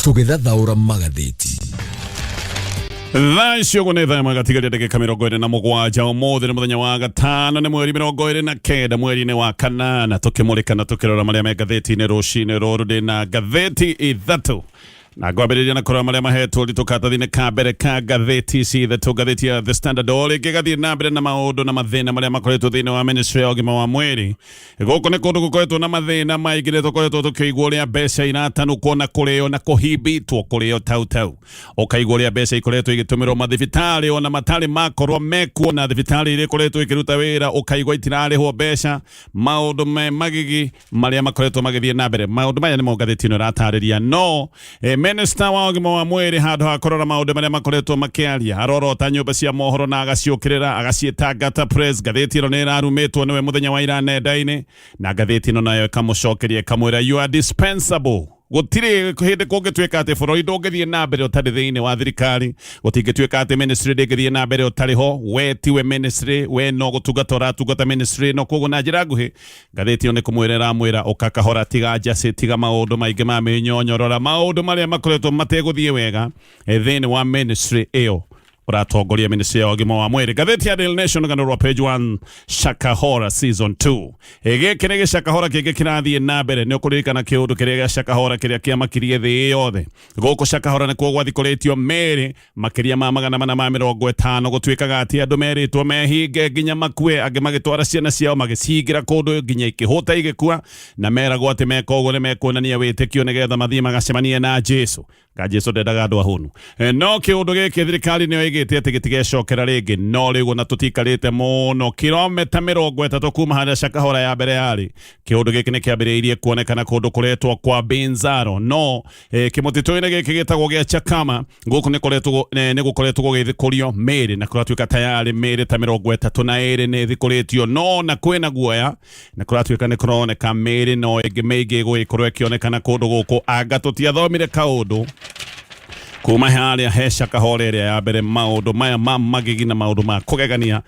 Tũgĩthathaũra magathĩti. Thaa icio ũguo nĩ thaa ĩmwe gatigaria ndagĩka 27. Ũmũthĩ nĩ mũthenya wa gatano, nĩ mweri 29 mweri-inĩ wa kanana, tũkĩmũrĩka na tũkĩrora marĩa me ngathĩti-inĩ rũcinĩ rũrũ. Ndĩ na ngathĩti ithatũ na ngwambĩrĩria na kũrora marĩa mahetwo ũritũ karatathi-inĩ ka mbere ka ngathĩti ici ithatũ. Ngathĩti ya The Standard o rĩngĩ ĩgathiĩ na mbere na maũndũ na mathĩna marĩa makoretwo thĩinĩ wa ministry ya ũgima wa mwĩrĩ. Gũkũ nĩ kũndũ gũkoretwo na mathĩna maingĩ, nĩ tũkoretwo tũkĩigua ũrĩa mbeca iratanũkwo na kũrĩo na kũhimbitwo kũrĩo tau tau, ũkaigua ũrĩa mbeca ikoretwo igĩtũmĩrwo mathibitarĩ ona matarĩ makorwo mekuo, na thibitarĩ iria ikoretwo ikĩruta wĩra ũkaigua itirarĩhwo mbeca. Maũndũ me magigi marĩa makoretwo magĩthiĩ na mbere, maũndũ maya nĩmo ngathĩti ĩno ĩratarĩria. No minister wa ũgima wa mwĩrĩ, handũ ha kũrora maũndũ marĩa makoretwo makĩaria, arorota nyũmba cia mohoro na agaciũkĩrĩra, agaciĩta ngata press. Ngathĩti ĩno nĩ ĩrarumĩtwo nĩwe mũthenya wa ira nenda-inĩ, na ngathĩti ĩno nayo ĩkamũcokeria ĩkamwĩra, "You are dispensable." Gũtirĩ hĩndĩ kũngĩtuĩka atĩ bũrũri ndũngĩthiĩ na mbere ũtarĩ thĩinĩ wa thirikari. Gũtingĩtuĩka atĩ ministry ndĩngĩthiĩ na mbere ũtarĩ ho. We tiwe ministry, we no gũtungata ũratungata ministry ĩno. Koguo na njĩra nguhĩ, ngathĩti ĩyo nĩ kũmwĩra ĩramwĩra, ũka kahora, tiga njacĩ, tiga maũndũ maingĩ ma mĩnyonyorora, maũndũ marĩa makoretwo mategũthiĩ wega thĩinĩ wa ministry ĩyo ũratongoria, ministry ya ũgima wa mwĩrĩ. Ngathĩti ya Daily Nation, rũgano rwa page 1, Shakahora season 2. Gĩkĩ nĩ gĩcakahora kĩngĩ kĩrathiĩ na mbere. Nĩ ũkũririkana kĩũndũ kĩrĩa gĩa Shakahora kĩrĩa kĩamakirie thĩ yothe. Gũkũ Shakahora nĩkuo gwathikũrĩtio mĩĩrĩ makĩria ma 450. Gũtuĩkaga atĩ andũ merĩtwo mehinge nginya makue, angĩ magĩtwara ciana ciao magĩcihingĩra kũndũ nginya ikĩhũta igĩkua, na meragwo atĩ meka ũguo nĩ mekuonania wĩtĩkio nĩgetha mathiĩ magacemanie na Jesu. Nga Jesu ndendaga andũ ahũnu. No kĩũndũ gĩkĩ thirikari nĩyo ĩgĩte atĩ gĩtigecokera rĩngĩ. No rĩu ona tũtikarĩte mũno, kilomita 30 kuma harĩa Shakahora ya mbere yarĩ, kĩũndũ gĩkĩ nĩ kĩambĩrĩirie kuonekana kũndũ kũretwo kwa Binzaro. No kĩmũtitũ-inĩ gĩkĩ gĩtagwo gĩa Chakama, gũkũ nĩ gũkoretwo gũgĩthikũrio mĩĩrĩ, na kũratuĩka tayarĩ mĩĩrĩ ta 32 nĩ ĩthikũrĩtio. No na kwĩna guoya, na kũratuĩka nĩ kũroneka mĩĩrĩ no ĩngĩ mĩingĩ ĩgũgĩkorwo ĩkĩonekana kũndũ gũkũ. Anga tũtiathomire kaũndũ kuma harĩa he Shakahora ĩrĩa ya mbere? Maũndũ maya ma magigi na maũndũ ma kũgegania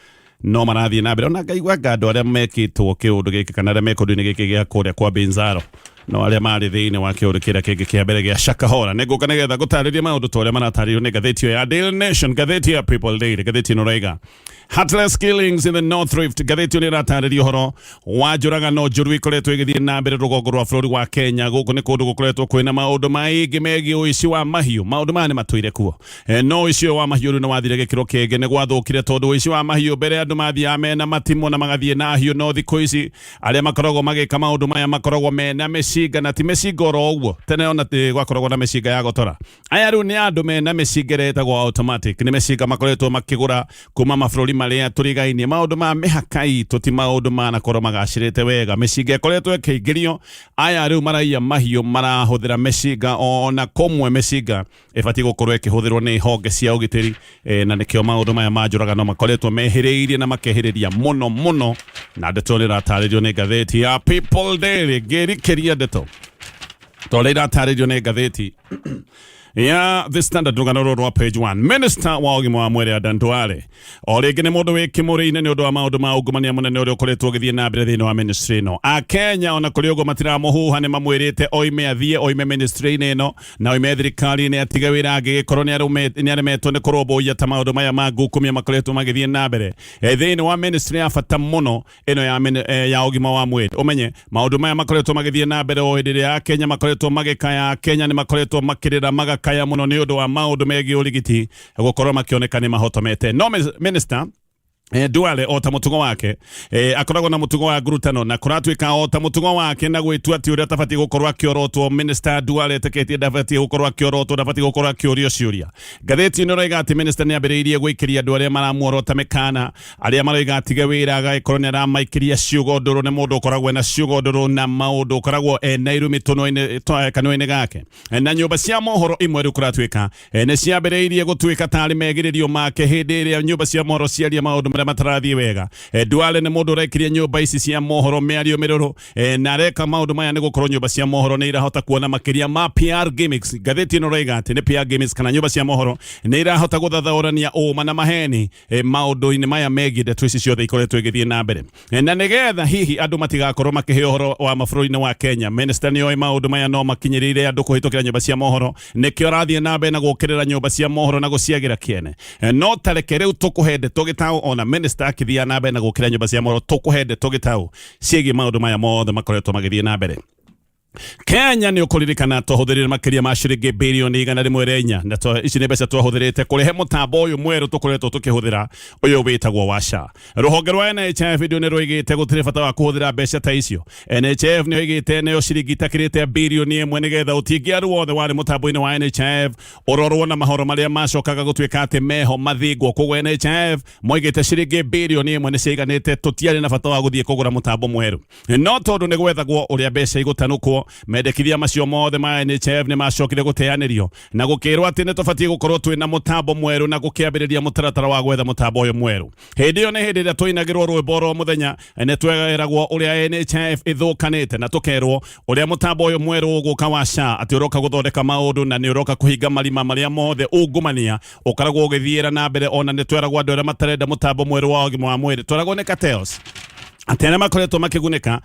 no marathiĩ na mbere. Ona ngaigua anga andũ arĩa mekĩtwo kĩũndũ gĩkĩ kana arĩa me kũndũ-inĩ gĩkĩ gĩa kũrĩa kwa Binzaro no arĩa marĩ thĩinĩ wa kĩũndũ kĩrĩa kĩngĩ kĩa mbere gĩa Shakahora. Nĩ ngũka nĩgetha ngũtarĩrie maũndũ ta ũrĩa maratarĩrio nĩ ngathĩti ĩyo ya Daily Nation. Ngathĩti ya People Daily, ngathĩti ĩno raiga, "Heartless killings in the North Rift." Ngathĩti ĩyo nĩ ĩratarĩria ũhoro wa njũragano njũru ikoretwo ĩgĩthiĩ na mbere rũgongo rwa bũrũri wa Kenya. Gũkũ nĩ kũndũ gũkoretwo kwĩna maũndũ maingĩ megiĩ ũici wa mahiũ. Maũndũ maya nĩ matũire kuo. No ũici ũyũ wa mahiũ rĩu nĩ wathire gĩkĩro kĩngĩ, nĩ gwathũkire, tondũ ũici wa mahiũ mbere andũ mathiaga mena matimũ na magathiĩ na hiũ, no thikũ ici arĩa makoragwo magĩka maũndũ maya makoragwo mena mĩcinga, na ti mĩcinga oro ũguo. Tene ona gwakoragwo na mĩcinga ya gotora, aya rĩu nĩ andũ mena mĩcinga ĩrĩa ĩtagwo automatic. Nĩ mĩcinga makoretwo makĩgũra kuma mabũrũri marĩa tũrigainie. Maũndũ ma mĩhaka itũ ti maũndũ manakorwo magacĩrĩte wega. Mĩcinga ĩkoretwo ĩkĩingĩrio. Aya rĩu maraiya mahiũ marahũthĩra mĩcinga, ona kũmwe mĩcinga ĩbatiĩ gũkorwo ĩkĩhũthĩrwo nĩ honge cia ũgitĩri. Na nĩkĩo maũndũ maya ma njũragano makoretwo mehĩrĩirie na makehĩrĩria mũno mũno, na ndeto nĩ ĩratarĩrio nĩ ngathĩti ya People Daily. Ngĩrikĩria ndeto ta ũrĩa iratarĩrio nĩ ngathĩti ya The Standard, rũgano rũrũ rwa page 1, minister wa ũgima wa mwĩrĩ Adan Duale o rĩngĩ nĩ mũndũ wĩ kĩmũrĩ-inĩ nĩ ũndũ wa maũndũ ma ungumania mũnene ũrĩa ũkoretwo ũgĩthiĩ na mbere thĩinĩ wa ministry ĩno. Akenya ona kũrĩ ũguo matiramũhuha, nĩ mamwĩrĩte oime, athiĩ, oime ministry-inĩ ĩno na oime thirikari-inĩ, atige wĩra angĩgĩkorwo nĩ aremetwo nĩ kũrũmbũiya ta maũndũ maya ma ngukumia makoretwo magĩthiĩ na mbere thĩinĩ wa ministry ya bata mũno ĩno ya ũgima wa mwĩrĩ. Ũmenye maũndũ maya makoretwo magĩthiĩ na mbere o hĩndĩ ĩrĩa Akenya makoretwo magĩkaya. Akenya nĩ makoretwo makĩrĩra, magakaya mũno nĩ ũndũ wa maũndũ megiĩ ũrigiti gũkorwo makĩoneka nĩ mahotomete. No minister Duale, o ta mũtugo wake, akoragwo na mũtugo wa ngurutano, na kũratuĩka o ta mũtugo wake na gwĩtua atĩ ũrĩa atabatiĩ gũkorwo akĩorotwo. Minister Duale etĩkĩtie ndabatiĩ gũkorwo akĩorotwo, ndabatiĩ gũkorwo akĩũrio ciũria. Ngathĩti ĩno ĩroiga atĩ minister nĩ ambĩrĩirie gwĩkĩria andũ arĩa maramuorota mĩkana, arĩa maroiga atige wĩra, agagĩkorwo nĩ aramaikĩria ciugo ndũrũ. Nĩ mũndũ ũkoragwo ena ciugo ndũrũ na maũndũ ũkoragwo ena irumi tũnua-inĩ gake. Na nyũmba cia mohoro imwe rĩu kũratuĩka nĩ ciambĩrĩirie gũtuĩka tarĩ megirĩrio make hĩndĩ ĩrĩa nyũmba cia mohoro ciaria maũndũ. marĩa matarathiĩ wega. Duale nĩ mũndũ ũrekirie nyũmba ici cia mohoro mĩario mĩrũrũ, na areka maũndũ maya nĩ gũkorwo nyũmba cia mohoro nĩ irahota kuona makĩria ma PR gimmicks. Ngathĩti ĩno ĩroiga atĩ nĩ PR gimmicks kana nyũmba cia mohoro nĩ irahota gũthathaũrania ũma na maheni maũndũ-inĩ maya megiĩ ndeto ici ciothe ikoretwo igĩthiĩ na mbere. Na nĩgetha hihi andũ matigakorwo makĩheo ũhoro wa mabũrũri-inĩ wa Kenya, minister nĩ oĩ maũndũ maya no makinyĩrĩire andũ kũhĩtũkĩra nyũmba cia mohoro, nĩkĩo arathiĩ na mbere na gũkĩrĩra nyũmba cia mohoro na gũciagĩra kĩene. No tareke rĩu tũkũhe ndeto gĩtaũ, ona minister akĩthiaga na mbere na gũkĩra nyũmba cia mohoro, tũkũhe ndeto gĩtaũ ciĩgiĩ maũndũ maya mothe makoretwo magĩthiĩ na mbere Kenya. Nĩ ũkũririkana twahũthĩrire makĩria ma ciringi 104% na ici nĩ mbeca twahũthĩrĩte kũrehe mũtambo ũyũ mwerũ tũkoretwo tũkĩhũthĩra, ũyũ wĩtagwo wa SHA. Rũhonge rwa NHIF ndio nĩ rũigĩte gũtirĩ bata wa kũhũthĩra mbeca ta icio. NHIF nĩ oigĩte neo ciringi itakĩrĩte 1 birioni nĩgetha ũtingiaru wothe warĩ mũtambo-inĩ wa NHIF ũrorwo na mahoro marĩa macokaga gũtuĩka atĩ meho mathingwo. Koguo NHIF moigĩte ciringi 1 birioni nĩ ciaiganĩte, tũtiarĩ na bata wa gũthiĩ kũgũra mũtambo mwerũ. No tondũ nĩ gwethagwo ũrĩa mbeca igũtanũkwo, mendekithia macio mothe ma NHIF nĩ macokire gũteanĩrio na gũkĩrwo atĩ nĩ tũbatiĩ gũkorwo twĩna mũtambo mwerũ, na gũkĩambĩrĩria mũtaratara wa gwetha mũtambo ũyũ mwerũ. Hĩndĩ ĩyo nĩ hĩndĩ ĩrĩa tũinagĩrwo rwĩmbo oro mũthenya, nĩ tweragwo ũrĩa NHIF ĩthũkanĩte na tũkerwo ũrĩa mũtambo ũyũ mwerũ ũgũka wa SHA atĩ ũroka gũthondeka maũndũ na nĩ ũroka kũhinga marima marĩa mothe ungumania ũkoragwo ũgĩthiĩra na mbere. Ona nĩ tweragwo andũ arĩa matarenda mũtambo mwerũ wa ũgima wa mwĩrĩ, tweragwo nĩ cartels, atĩ arĩa makoretwo makĩgunĩka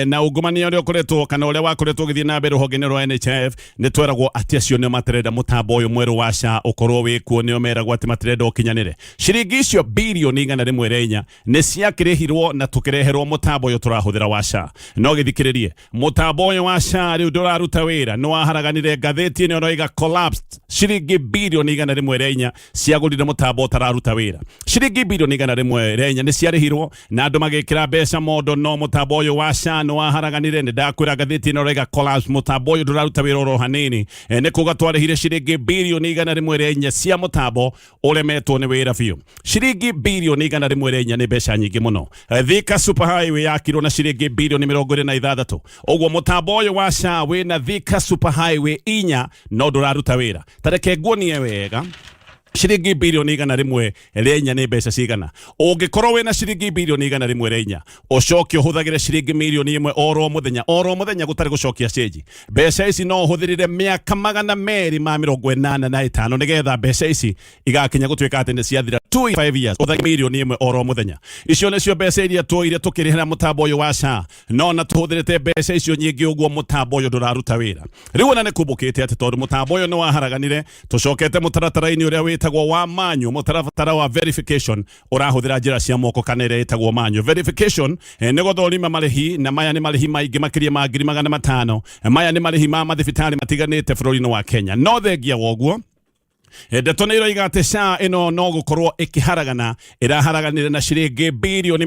na ungumania ũrĩa ũkoretwo kana ũrĩa wakoretwo ũgĩthiĩ na mbere rũhonge-inĩ rwa NHIF, nĩ tweragwo atĩ acio nĩo matarenda mũtambo ũyũ mwerũ wa SHA ũkorwo wĩkuo, nĩo meragwo atĩ matirenda ũkinyanĩre. Ciringi icio 104% nĩ ciakĩrĩhirwo na tũkĩreherwo mũtambo ũyũ tũrahũthĩra wa SHA. No gĩthikĩrĩrie, mũtambo ũyũ wa SHA rĩu ndũraruta wĩra, nĩ waharaganire. Ngathĩti ĩno ĩroiga collapsed. Ciringi 104% ciagũrire mũtambo ũtararuta wĩra. Ciringi 104% nĩ ciarĩhirwo na andũ magĩkĩra mbeca mondo, no mũtambo ũyũ wa SHA nĩ waharaganire. Nĩ ndakwĩra, ngathĩti ĩno ĩroiga collapse, mũtambo ũyũ ndũraruta wĩra oro hanini. Nĩ kuga twarĩhire ciringi 104% cia mũtambo ũremetwo nĩ wĩra biũ. Ciringi 104% nĩ mbeca nyingĩ mũno. Thika Super Highway yakirwo na ciringi 26 birioni. Ũguo mũtambo ũyũ wa SHA wĩna Thika Super Highway inya, no ndũraruta wĩra. Tareke nguonie wega ciringi 104% nĩ mbeca cigana. Ũngĩkorwo wĩna ciringi 104% ũcoke ũhũthagĩre ciringi 1 mirioni oro mũthenya oro mũthenya gũtarĩ gũcokia cĩnji, mbeca ici no ũhũthĩrire mĩaka 285 nĩgetha mbeca ici igakinya gũtuĩka atĩ nĩ ciathira. 5 years ũthage 1 mirioni oro mũthenya. Icio nĩcio mbeca iria tuoire tũkĩrĩhĩra mũtambo ũyũ wa SHA, no na tũhũthĩrĩte mbeca icio nyingĩ ũguo, mũtambo ũyũ ndũraruta wĩra. Rĩu ona nĩ kumbũkĩte atĩ tondũ mũtambo ũyũ nĩ waharaganire, tũcokete mũtaratara-inĩ ũrĩa wĩtagwo wa manual, mũtaratara wa verification ũrahũthĩra njĩra cia moko kana ĩrĩa ĩtagwo manual verification. Nĩ gũthũrima marĩhi, na maya nĩ marĩhi maingĩ makĩria ma 500,000. Maya nĩ marĩhi ma mathibitarĩ matiganĩte bũrũri-inĩ wa Kenya. No thengia wa ũguo, ndeto nĩ iroiga atĩ SHA ĩno no gũkorwo ĩkĩharagana ĩraharaganire na ciringi 24 birioni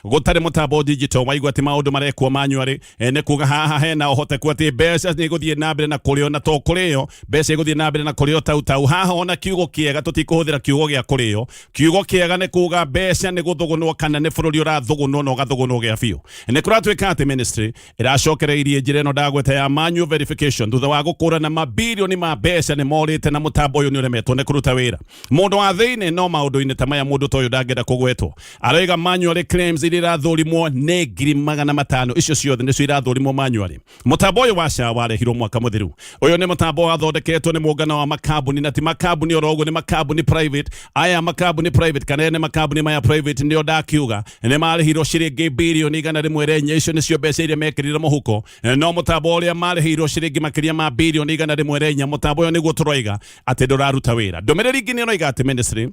gũtarĩ mũtambo digital. Waigua atĩ maũndũ marekwo manually, nĩ kuga haha hena ũhoteku atĩ mbeca nĩ igũthiĩ na mbere na kũrĩo, na to kũrĩo, mbeca igũthiĩ na mbere na kũrĩo tau tau. Haha ona kiugo kĩega tũtikũhũthĩra kiugo gĩa kũrĩo, kiugo kĩega nĩ kuga mbeca nĩ gũthũgũnwo kana nĩ bũrũri ũrathũgũnwo na ũgathũgũnwo gĩa biũ. Nĩ kũratuĩka atĩ ministry ĩracokereirie njĩra ĩno ndagweta ya manual verification thutha wa gũkũrana mabirioni ma mbeca nĩ morĩte na mũtambo ũyũ nĩ ũremetwo nĩ kũruta wĩra. Mũndũ wa thĩinĩ no maũndũ-inĩ ta maya, mũndũ ta ũyũ ndangĩenda kũgwetwo, aroiga manually claims iria irathũrimwo nĩ 500,000. Icio ciothe nĩcio irathũrimwo manually. Mũtambo ũyũ wa SHA warehirwo mwaka mũthiru. Ũyũ nĩ mũtambo wathondeketwo nĩ mũngano wa makambuni, na ti makambuni oro ũguo, nĩ makambuni private. Aya makambuni private kana ene makambuni maya private nĩo ndakiuga nĩ marĩhirwo ciringi 104%. Icio nĩcio mbeca iria mekĩrire mũhuko, no mũtambo ũrĩa marĩhĩirwo ciringi makĩria ma 104% mũtambo ũyũ nĩguo tũroiga atĩ ndũraruta wĩra. Ndũmĩrĩri ingĩ nĩ ĩroiga atĩ ministry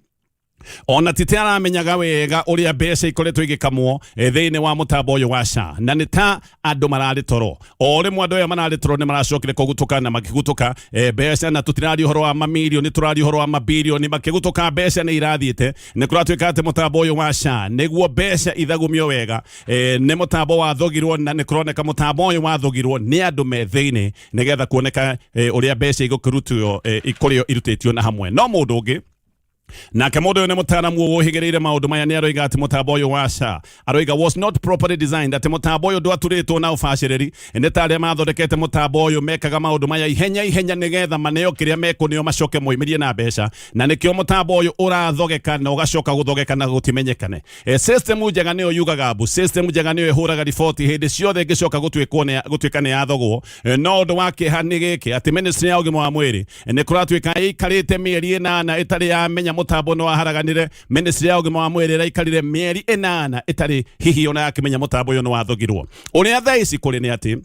ona tite aramenyaga wega ũrĩa mbeca ikoretwo igĩkamwo thĩinĩ wa mũtambo ũyũ wa SHA, na nĩ ta andũ mararĩ toro. O rĩmwe andũ aya mararĩ toro nĩ maracokire kũgutũka na makĩgutũka mbeca, na tũtiraria ũhoro wa mamirioni, tũraria ũhoro wa mabirioni. Makĩgutũka mbeca nĩ irathiĩte. Nĩ kũratuĩka atĩ mũtambo ũyũ wa SHA nĩguo mbeca ithagumio wega, nĩ mũtambo wathogirwo, na nĩ kũroneka mũtambo ũyũ wathogirwo nĩ andũ me thĩinĩ nĩgetha kuoneka ũrĩa mbeca igũkĩrutwo, ikũrĩo irutĩtio na hamwe no mũndũ ũngĩ. Nake mũndũ ũyũ nĩ mũtaaramu ũhĩgĩrĩire maũndũ maya, nĩ aroiga atĩ mũtambo ũyũ wa SHA, aroiga, was not properly designed, atĩ mũtambo ũyũ ndwaturĩtwo na ũbacĩrĩri. Nĩ ta arĩa mathondekete mũtambo ũyũ mekaga maũndũ maya ihenya ihenya nĩgetha maneo kĩrĩa mekũneo macoke moimĩrie na mbeca, na nĩkĩo mũtambo ũyũ ũrathogeka na ũgacoka gũthogeka na gũtimenyekane. System njega nĩyo yugaga mbu, system njega nĩyo ĩhũraga riboti hĩndĩ ciothe ĩngĩcoka gũtuĩkwo nĩ gũtuĩka nĩ yathogwo. No ũndũ wa kĩeha nĩ gĩkĩ, atĩ ministry ya ũgima wa mwĩrĩ nĩ kũratuĩka ĩikarĩte mĩeri 8 ĩtarĩ yamenya mũtambo nĩ waharaganire. Ministry ya ũgima wa mwĩrĩ ĩraikarire mĩeri 8 ĩtarĩ hihi ona yakĩmenya mũtambo ũyũ nĩ wathogirwo. Ũrĩa thaa ici kũrĩ nĩ atĩ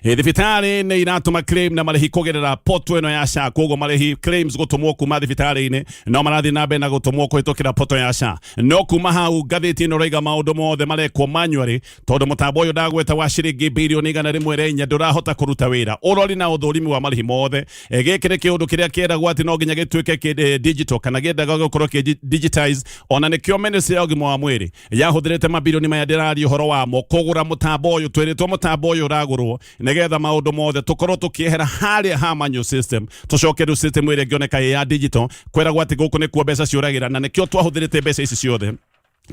thibitarĩ nĩ iratũma claim na marĩhi kũgerera portal ĩno ya SHA. Koguo marĩhi, claims gũtũmwo kuma thibitarĩ-inĩ no marathiĩ na mbere na gũtũmwo kũhĩtũkĩra portal ya SHA. No kuma hau, ngathĩti ĩno ĩraiga maũndũ mothe marekwo manually, tondũ mũtambo ũyũ ndagweta wa ciringi birioni 104 ndũrahota kũruta wĩra ũrori na ũthũrimi wa marĩhi mothe. Gĩkĩ nĩ kĩũndũ kĩrĩa kĩeragwo atĩ no nginya gĩtuĩke kĩ digital, kana kĩendaga gũkorwo kĩ digitize. Ona nĩkĩo ministry ya ũgima wa mwĩrĩ yahũthĩrĩte mabirioni maya ndĩraria ũhoro wamo kũgũra mũtambo ũyũ. Twĩrĩtwo mũtambo ũyũ ũragũrwo nĩgetha maũndũ mothe tũkorwo tũkĩehera harĩa ha manual system, tũcoke rĩu system ĩrĩa ĩngĩoneka ĩ ya digital. Kwĩragwo atĩ gũkũ nĩkuo mbeca ciũragĩra, na nĩkĩo twahũthĩrĩte mbeca ici ciothe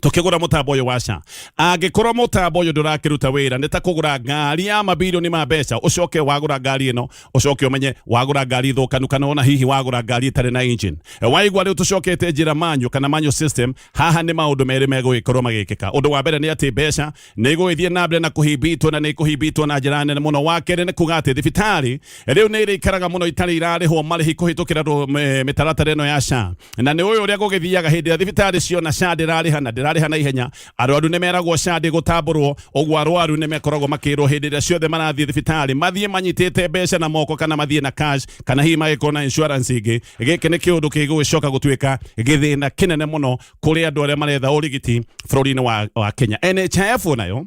tukĩgũra mũtambo ũyũ wa SHA. Angĩkorwo mũtambo ũyũ ndũrakĩruta wĩra, nĩ ta kũgũra ngari ya mabirioni ma mbeca, ũcoke wagũra ngari ĩno, ũcoke ũmenye wagũra ngari thũkanu, kana ona hihi wagũra ngari ĩtarĩ na engine. Waigua rĩu tũcokete njĩra manual kana manual system, haha nĩ maũndũ merĩ megũgĩkorwo magĩkĩka. Ũndũ wa mbere nĩ atĩ mbeca nĩ igũgĩthiĩ na mbere na kũhimbitwo, na nĩ ikũhimbitwo na njĩra nene mũno. Wa kerĩ nĩ kuga atĩ thibitarĩ rĩu nĩ irĩikaraga mũno itarĩ irarĩhwo marĩhi kũhĩtũkĩra mĩtaratara ĩno ya SHA. Na nĩ ũyũ ũrĩa gũgĩthiaga, hĩndĩ ĩrĩa thibitarĩ ciona SHA ndĩrarĩha na ndĩrarĩha na ihenya, arwaru nĩ meragwo SHA ndĩgũtambũrwo. Ũguo arwaru nĩ mekoragwo makĩrwo hĩndĩ ĩrĩa ciothe marathiĩ thibitarĩ mathiĩ manyitĩte mbeca na moko, kana mathiĩ na cash, kana hihi magĩkorwo na insurance ĩngĩ. Gĩkĩ nĩ kĩũndũ gĩgũgĩcoka gũtuĩka gĩthĩna kĩnene mũno kũrĩ andũ arĩa maretha ũrigiti bũrũri-inĩ wa Kenya. NHIF nayo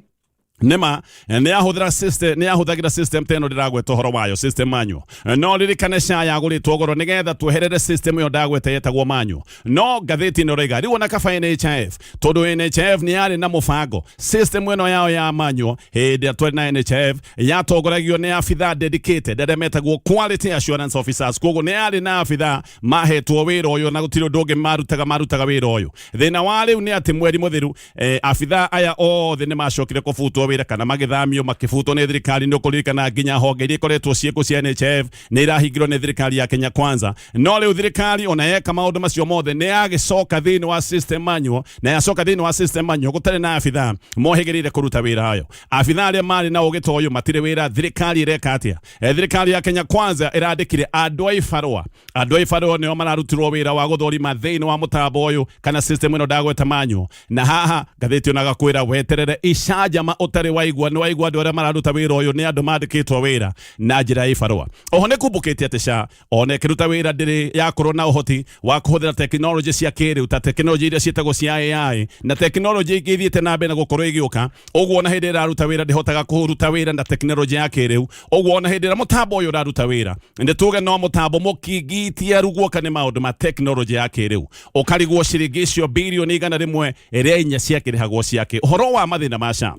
nĩma nĩ yahũthĩra system, nĩ yahũthagĩra system ta ĩno ndĩragweta ũhoro wayo, system manual. No ririkane SHA yagũrĩtwo goro nĩgetha tweherere system ĩyo ndagweta yetagwo manual. No ngathĩti ĩno ĩroiga rĩu ona kaba NHIF, tondũ NHIF nĩ yarĩ na mũbango. System ĩno yao ya manual, hĩndĩ ĩrĩa twarĩ na NHIF, yatongoragio nĩ abithaa dedicated arĩa metagwo quality assurance officers. Koguo nĩ yarĩ na abithaa mahetwo wĩra ũyũ na gũtirĩ ũndũ ũngĩ marutaga wĩra ũyũ. Thĩna wa rĩu nĩ atĩ mweri mũthiru abithaa aya othe nĩ macokire kũbutwo wĩra kana magĩthamio, makĩbutwo nĩ thirikari. Nĩ ũkũririkana nginya honge iria ikoretwo ciĩkuo cia NHIF nĩ irahingirwo nĩ thirikari ya Kenya Kwanza. No rĩu thirikari ona yeka maũndũ macio mothe, nĩ yagĩcoka thĩinĩ wa system manual, na yacoka thĩinĩ wa system manual gũtarĩ na abithaa mohĩgĩrĩire kũruta wĩra ũyũ. Abithaa arĩa marĩ na ũgĩ ta ũyũ matirĩ wĩra. Thirikari ĩreka atĩa? Thirikari ya Kenya Kwanza ĩrandĩkire andũ a ibarũa. Andũ a ibarũa nĩo mararutirwo wĩra wa gũthũrima thĩinĩ wa mũtambo ũyũ kana system ĩno ndagweta manual. Na haha ngathĩti ona gakwĩra weterere icanjama ũtarĩ waigua. Nĩ waigua, andũ arĩa mararuta wĩra ũyũ nĩ andũ mandĩkĩtwo wĩra na njĩra ya ibarũa. Oho nĩ kumbũkĩte atĩ SHA ona ĩkĩruta wĩra ndĩrĩ yakorwo na ũhoti wa kũhũthĩra tekinoronjĩ cia kĩrĩu, ta tekinoronjĩ iria ciĩtagwo cia AI na tekinoronjĩ ingĩ ithiĩte na mbere na gũkorwo ĩgĩũka. Ũguo ona hĩndĩ ĩrĩa ĩraruta wĩra, ndĩhotaga kũruta wĩra na tekinoronjĩ ya kĩrĩu. Ũguo ona hĩndĩ ĩrĩa mũtambo ũyũ ũraruta wĩra, nĩ tuge no mũtambo mũkingitie guoka nĩ maũndũ ma tekinoronjĩ ya kĩrĩu. Ũkarigwo ciringi icio birioni 104 ciakĩrĩhagwo ciake. Ũhoro wa mathĩna ma SHA,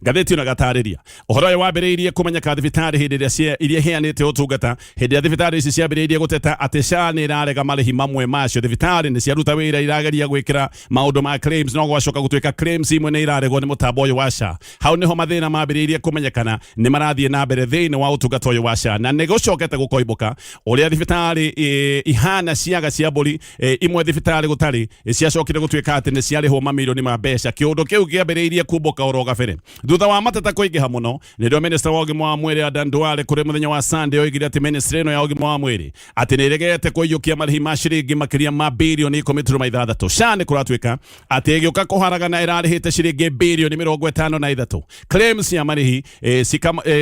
ngathĩti ĩno ĩgatarĩria ũhoro ũyũ wambĩrĩirie kũmenyeka thibitarĩ hĩndĩ ĩrĩa iria iheanĩte ũtungata, hĩndĩ ĩrĩa thibitarĩ ici ciambĩrĩirie gũteta atĩ SHA nĩ ĩrarega marĩhi mamwe macio. Thibitarĩ nĩ ciaruta wĩra, irageria gwĩkĩra maũndũ ma claims, no gwacoka gũtuĩka claims imwe nĩ iraregwo nĩ mũtambo ũyũ wa SHA. Hau nĩho mathĩna mambĩrĩirie kũmenyekana nĩ marathiĩ na mbere thĩinĩ wa ũtungata ũyũ wa SHA. Na nĩ gũcokete gũkoimbũka ũrĩa thibitarĩ ihana ciaga cia mbũri, imwe thibitarĩ gũtarĩ ciacokire gũtuĩka atĩ nĩ ciarĩhwo mamirioni ma mbeca. Kĩũndũ kĩu kĩambĩrĩirie kumbũka oro gabere thutha wa mateta kũingĩha mũno. Nĩrĩo minister wa ũgima wa mwĩrĩ Adan Duale kũrĩ mũthenya wa Sunday oigire atĩ ministry ĩno ya ũgima wa mwĩrĩ atĩ nĩ ĩregete kũiyũkia marĩhi ma ciringi makĩria ma birioni 10.6. SHA nĩ kũratuĩka atĩ ĩgĩũka kũharagana ĩrarĩhĩte ciringi birioni 53. Claims cia marĩhi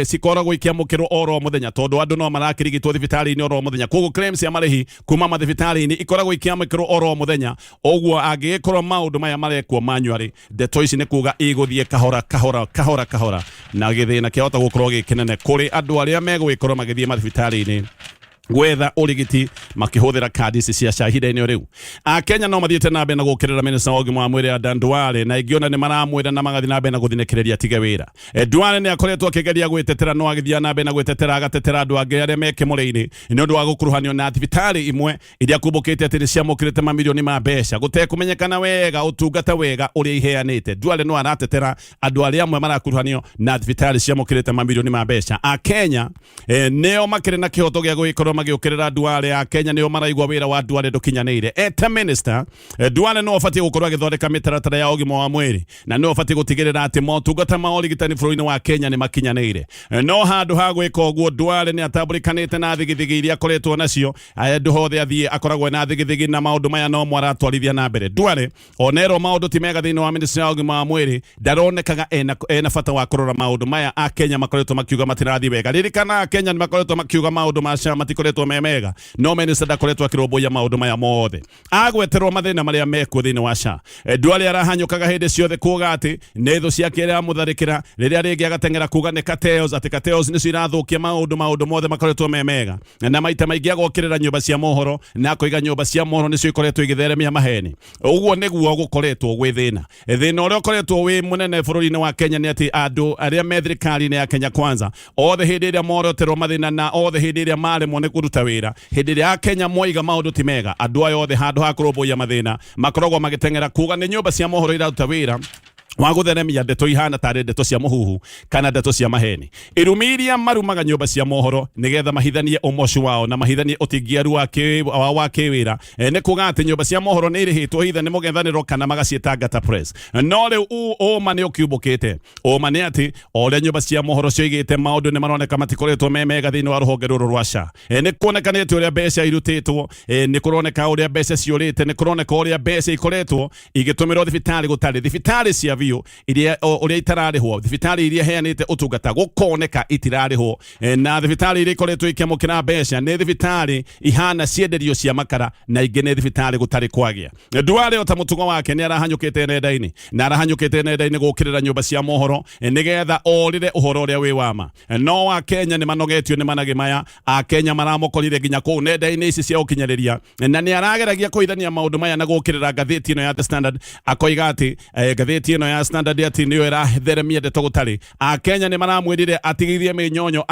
cikoragwo ikĩamũkĩrwo oro mũthenya, tondũ andũ no marakĩrigitwo thibitarĩ-inĩ oro mũthenya. Koguo claims cia marĩhi kuma mathibitarĩ-inĩ ikoragwo ikĩamũkĩrwo oro mũthenya. Ũguo angĩgĩkorwo maũndũ maya marekwo manually, ndeto ici nĩ kuga igũthiĩ kahora kahora kahora kahora, na gĩthĩna kĩahota gũkorwo gĩ kĩnene kũrĩ andũ arĩa megũgĩkorwo magĩthiĩ mathibitarĩ-inĩ gwetha ũrigiti. Makĩhũthĩra kandi ici cia SHA ihinda-inĩ o rĩu. Akenya no mathiĩte na mbere na gũkĩrĩra minista wa ũgima wa mwĩrĩ Adan Duale, na ingĩ ona nĩ maramwĩra na magathiĩ na mbere na gũthinĩkĩrĩria atige wĩra. Duale nĩ akoretwo akĩgeria gwĩtetera, no agĩthiaga na mbere na gwĩtetera agatetera andũ angĩ arĩa me kĩmũrĩ-inĩ nĩ ũndũ wa gũkuruhanio na thibitarĩ imwe iria kumbũkĩte atĩ nĩ ciamũkĩrĩte mamirioni ma mbeca gũtekũmenyekana wega ũtungata wega ũrĩa iheanĩte. Duale no aratetera andũ arĩa amwe marakuruhanio na thibitarĩ ciamũkĩrĩte mamirioni ma mbeca. Akenya nĩo makĩrĩ na kĩhoto gĩa gũgĩkorwo magĩũkĩrĩra Duale. Akenya nĩo maraigua wĩra wa Duale ndũkinyanĩire. Eta minister, Duale no abatiĩ gũkorwo agĩthondeka mĩtaratara ya ũgima wa mwĩrĩ na no abatiĩ gũtigĩrĩra atĩ motungata ma ũrigitani bũrũri-inĩ wa Kenya nĩ makinyanĩire. No handũ ha gwĩka ũguo, Duale nĩ atambũrĩkanĩte na thigithigi iria akoretwo nacio. Handũ hothe athiĩ akoragwo na thigithigi, na maũndũ maya no mo aratwarithia na mbere. Duale onerwo maũndũ ti mega thĩinĩ wa ministry ya ũgima wa mwĩrĩ, ndaronekaga ena bata wa kũrora maũndũ maya. Akenya makoretwo makiuga matirathiĩ wega. Ririkana Akenya nĩ makoretwo makiuga maũndũ ma SHA matikoretwo me mega, no minister ndakoretwo akĩrũmbũiya maũndũ maya mothe. Agweterwo mathĩna marĩa mekuo thĩinĩ wa SHA, Duale arahanyũkaga hĩndĩ ciothe kuga atĩ nĩ thũ ciake iramũtharĩkĩra, rĩrĩa rĩngĩ agateng'era kuga nĩ cartels, atĩ cartels nĩcio irathũkia maũndũ, maũndũ mothe makoretwo me mega, na maita maingĩ agokĩrĩra nyũmba cia mohoro na akoiga nyũmba cia mohoro nĩcio ikoretwo igĩtheremia maheni. Ũguo nĩguo gũkoretwo gwĩ thĩna. Thĩna ũrĩa ũkoretwo wĩ mũnene bũrũri-inĩ wa Kenya nĩ atĩ andũ arĩa me thirikari-inĩ ya Kenya Kwanza othe hĩndĩ ĩrĩa moroterwo mathĩna na othe hĩndĩ ĩrĩa maremwo nĩ kũruta wĩra, hĩndĩ ĩrĩa Akenya moiga maũndũ ti mega, andũ aya othe handũ ha kũrũmbũiya mathĩna makoragwo magĩteng'era kuga nĩ nyũmba cia mohoro iraruta wĩra wa gũtheremia ndeto ihana tarĩ ndeto cia mũhuhu kana ndeto cia maheni. Irumi iria marumaga nyũmba cia mohoro nĩgetha mahithanie ũmocu wao na mahithanie ũtingiaru wao wa kĩwĩra, nĩ kuga atĩ nyũmba cia mohoro nĩ irĩhĩtwo hitha nĩ mũng'ethanĩro kana magaciĩta ngata press. No rĩu ũma nĩ ũkiumbũkĩte. Ũma nĩ atĩ o ũrĩa nyũmba cia mohoro cioigĩte, maũndũ nĩ maroneka matikoretwo me mega thĩinĩ wa rũhonge rũrũ rwa SHA. Nĩ kuonekanĩte ũrĩa mbeca irutĩtwo, nĩ kũroneka ũrĩa mbeca ciũrĩte, nĩ kũroneka ũrĩa mbeca ikoretwo igĩtũmĩrwo thibitarĩ gũtarĩ thibitarĩ cia biũ iria ũrĩa itararĩhwo, thibitarĩ iria heanĩte ũtungata gũkoneka itirarĩhwo, na thibitarĩ iria ikoretwo ikĩamũkĩra mbeca nĩ thibitarĩ ihana cienderio cia makara na ingĩ nĩ thibitarĩ gũtarĩ kwagĩa. Duale o ta mũtugo wake nĩ arahanyũkĩte nenda-inĩ na arahanyũkĩte nenda-inĩ gũkĩrĩra nyũmba cia mohoro, nĩgetha orĩre ũhoro ũrĩa wĩ wama. No Akenya nĩ manogetio nĩ managĩ maya. Akenya maramũkorire nginya kũu nenda-inĩ ici cia ũkinyanĩria, na nĩ arageragia kũhithania maũndũ maya na gũkĩrĩra ngathĩti ĩno ya The Standard, akoiga atĩ ngathĩti ĩno ya Standard atĩ nĩyo ĩratheremia ndeto gũtarĩ. Akenya nĩ maramwĩrire atigithie mĩnyonyo,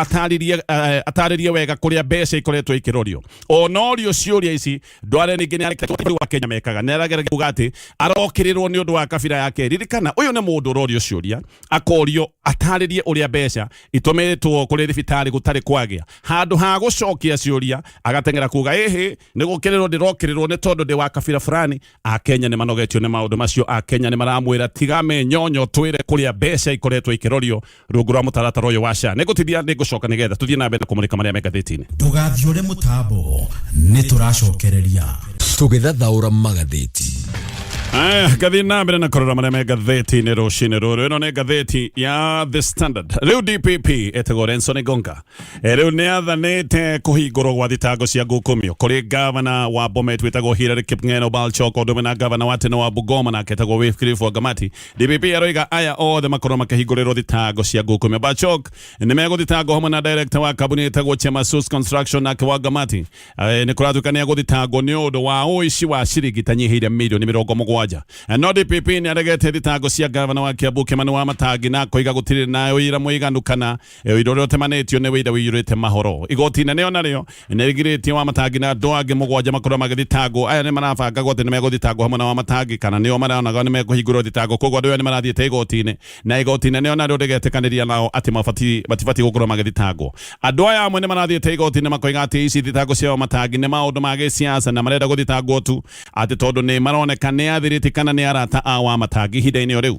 atarĩrie wega kũrĩa mbeca ikoretwo ikĩrorio. Onorio ciũria ici, Duale ningĩ nĩ arekete wa Kenya mekaga, nĩ arageragia kuga atĩ arokĩrĩrwo nĩ ũndũ wa kabira yake. Ririkana ũyũ nĩ mũndũ ũrorio ciũria, akorio atarĩrie ũrĩa mbeca itũmĩtwo kũrĩ thibitarĩ gũtarĩ kwagĩa. Handũ ha gũcokia ciũria agateng'era kuga ĩhĩ nĩ gũkĩrĩrwo ndĩrokĩrĩrwo nĩ tondũ ndĩ wa kabira fulani. Akenya nĩ manogetio nĩ maũndũ macio. Akenya nĩ maramwĩra tiga mĩnyonyo, twĩre kũrĩa mbeca ikoretwo ikĩrorio rungu rwa mũtaratara ũyũ wa SHA. Nĩngũtithia, nĩngũcoka nĩgetha tũthiĩ na mbere na kũmũrĩka marĩa me ngathĩti-inĩ. Ndũgathiũre mũtambo, nĩ tũracokereria. Tũgĩthathaũra magathĩti. Aya, ngathiĩ na mbere na kũrora marĩa me ngathĩti-inĩ rũcinĩ rũrũ. Ĩno nĩ ngathĩti ya The Standard. Rĩu DPP etagwo Renson Gonga rĩu nĩ athanĩte kũhingũrwo gwa thitango cia ngukumio kũrĩ gavana wa Bomet wĩtagwo Hilary Kipng'eno Balchok, ũndũ ũmwe na gavana wa tene wa Bungoma nake etagwo Wycliffe Wangamati. DPP aroiga aya othe makorwo makĩhingũrĩrwo thitango cia ngukumio. Balchok nĩ megũthitangwo hamwe na director wa kambuni ĩtagwo Chemasus Construction nake Wangamati nĩ kũratuĩka nĩ egũthitangwo nĩ ũndũ wa ũici wa ciringi itanyihĩire mirioni 70. No DPP nĩ aregete thitango cia gavana wa Kiambu Kimani Wamatangi na akoiga gũtirĩ na ũira mũiganu kana ũira ũrĩa ũtemanĩtio nĩ ũira ũiyũrĩte mahoro. Igoti inene onarĩo nĩ rĩgirĩtie Wamatangi na andũ angĩ 7 makorwo magĩthitangwo. Aya nĩ marabangagwo atĩ nĩ megũthitangwo hamwe na Wamatangi kana nĩo maronaga nĩ mekũhingũrwo thitango, koguo andũ aya nĩ marathiĩte igoti-inĩ na igoti inene onarĩo rĩgetĩkanĩria nao atĩ matibatiĩ gũkorwo magĩthitangwo. Andũ aya amwe nĩ marathiĩte igoti-inĩ makoiga atĩ ici thitango cia Wamatangi nĩ maũndũ ma gĩsiasa na marenda gũthitangwo tu atĩ tondũ nĩ maroneka nĩ athiriti kana nĩ arata a Wamatangi ihinda-inĩ o rĩu.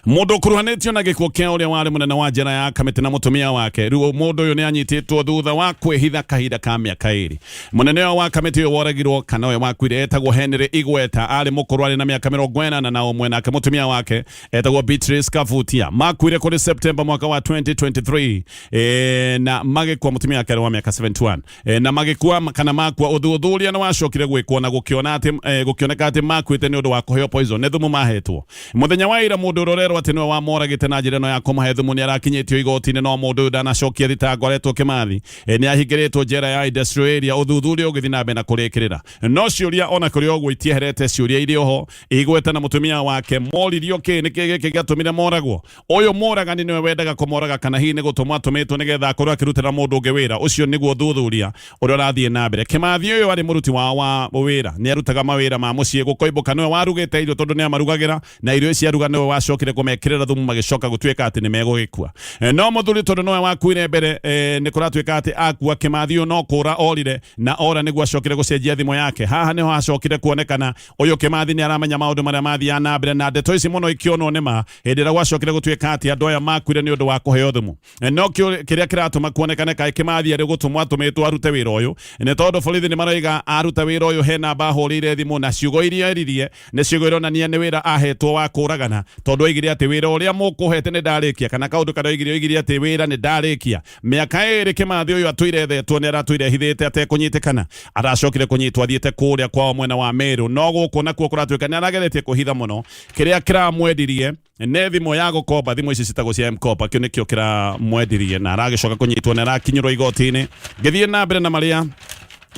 Mũndũ ũkuruhanĩtio na gĩkuũ kĩa ũrĩa warĩ mũnene wa njera ya Kamĩtĩ na mũtumia wake, rĩu mũndũ ũyũ nĩ anyitĩtwo thutha wa kwĩhitha kahinda ka mĩaka 2. Mũnene ũyũ wa Kamĩtĩ ũyũ woragirwo kana ũyũ wakuire etagwo Henry Igweta, arĩ mũkũrũ, arĩ na mĩaka 81, nake mũtumia wake etagwo Beatrice Kavutia. Makuire kũrĩ September mwaka wa 2023, na magĩkua, mũtumia wake arĩ wa mĩaka 71, na magĩkua kana makua. Ũthuthuria nĩ wacokire gwĩkwo na gũkĩona atĩ, gũkĩoneka atĩ makuĩte nĩ ũndũ wa kũheo poison, nĩ thumu mahetwo. Mũthenya wa ira mũndũ Mũndũ ũrĩa ũrerwo atĩ nĩwe wamoragĩte na njĩra ĩno ya kũmahe thumu nĩ arakinyĩtio igoti-inĩ, no mũndũ ũyũ ndanacokia thitango aretwo Kĩmathi. Nĩ ahingĩrĩtwo njera ya Industrial Area, ũthuthuria ũgĩthiĩ na mbere na kũrĩkĩrĩra. No ciũria ona kũrĩ ũguo itieherete, ciũria irĩ oho. Igweta na mũtumia wake moririo kĩ, nĩkĩ gĩkĩ gĩatũmire moragwo? Ũyũ mũragani nĩwe wendaga kũmoraga kana hihi nĩ gũtũmwo atũmĩtwo nĩgetha akorwo akĩrutĩra mũndũ ũngĩ wĩra? Ũcio nĩguo ũthuthuria ũrĩa ũrathiĩ na mbere. Kĩmathi ũyũ arĩ mũruti wao wa wĩra, nĩ arutaga mawĩra ma mũciĩ. Gũkoimbũka nĩwe warugĩte irio tondũ nĩ amarugagĩra, na irio ici aruga nĩwe wacokire kũmekĩrĩra thumu magĩcoka gũtuĩka atĩ nĩ megũgĩkua. No mũthuri tondũ nĩwe wakuire mbere, nĩ kũratuĩka atĩ akua Kĩmathi ũyũ no kũra orire, na ora nĩguo acokire gũcenjia thimũ yake. Haha nĩho hacokire kuonekana ũyũ Kĩmathi nĩ aramenya maũndũ marĩa mathiaga na mbere, na ndeto ici mũno ikĩonwo nĩ ma hĩndĩ ĩrĩa gwacokire gũtuĩka atĩ andũ aya makuire nĩ ũndũ wa kũheo thumu. No kĩrĩa kĩratũma kuonekane kaĩ Kĩmathi arĩ gũtũmwo atũmĩtwo arute wĩra ũyũ nĩ tondũ borithi nĩ maroiga aruta wĩra ũyũ he namba ahũrĩire thimũ, na ciugo iria eririe nĩ ciugo ironania nĩ wĩra ahetwo wa kũragana, tondũ oigire atĩ wĩra ũrĩa mũkũhete nĩ ndarĩkia, kana kaũndũ karĩa oigire, oigire atĩ wĩra nĩ ndarĩkia. Mĩaka ĩrĩ Kĩmathi ũyũ atũire ethetwo, nĩ aratũire ehithĩte atekũnyitĩkana. Aracokire kũnyitwo athiĩte kũrĩa kwao mwena wa Meru, no gũkũ nakuo kũratuĩka nĩ arageretie kũhitha mũno. Kĩrĩa kĩramwendirie nĩ thimũ ya gũkomba, thimũ ici citagwo cia M-Kopa, kĩu nĩkĩo kĩramwendirie, na aragĩcoka kũnyitwo na arakinyĩrwo igoti-inĩ. Ngĩthiĩ na mbere na marĩa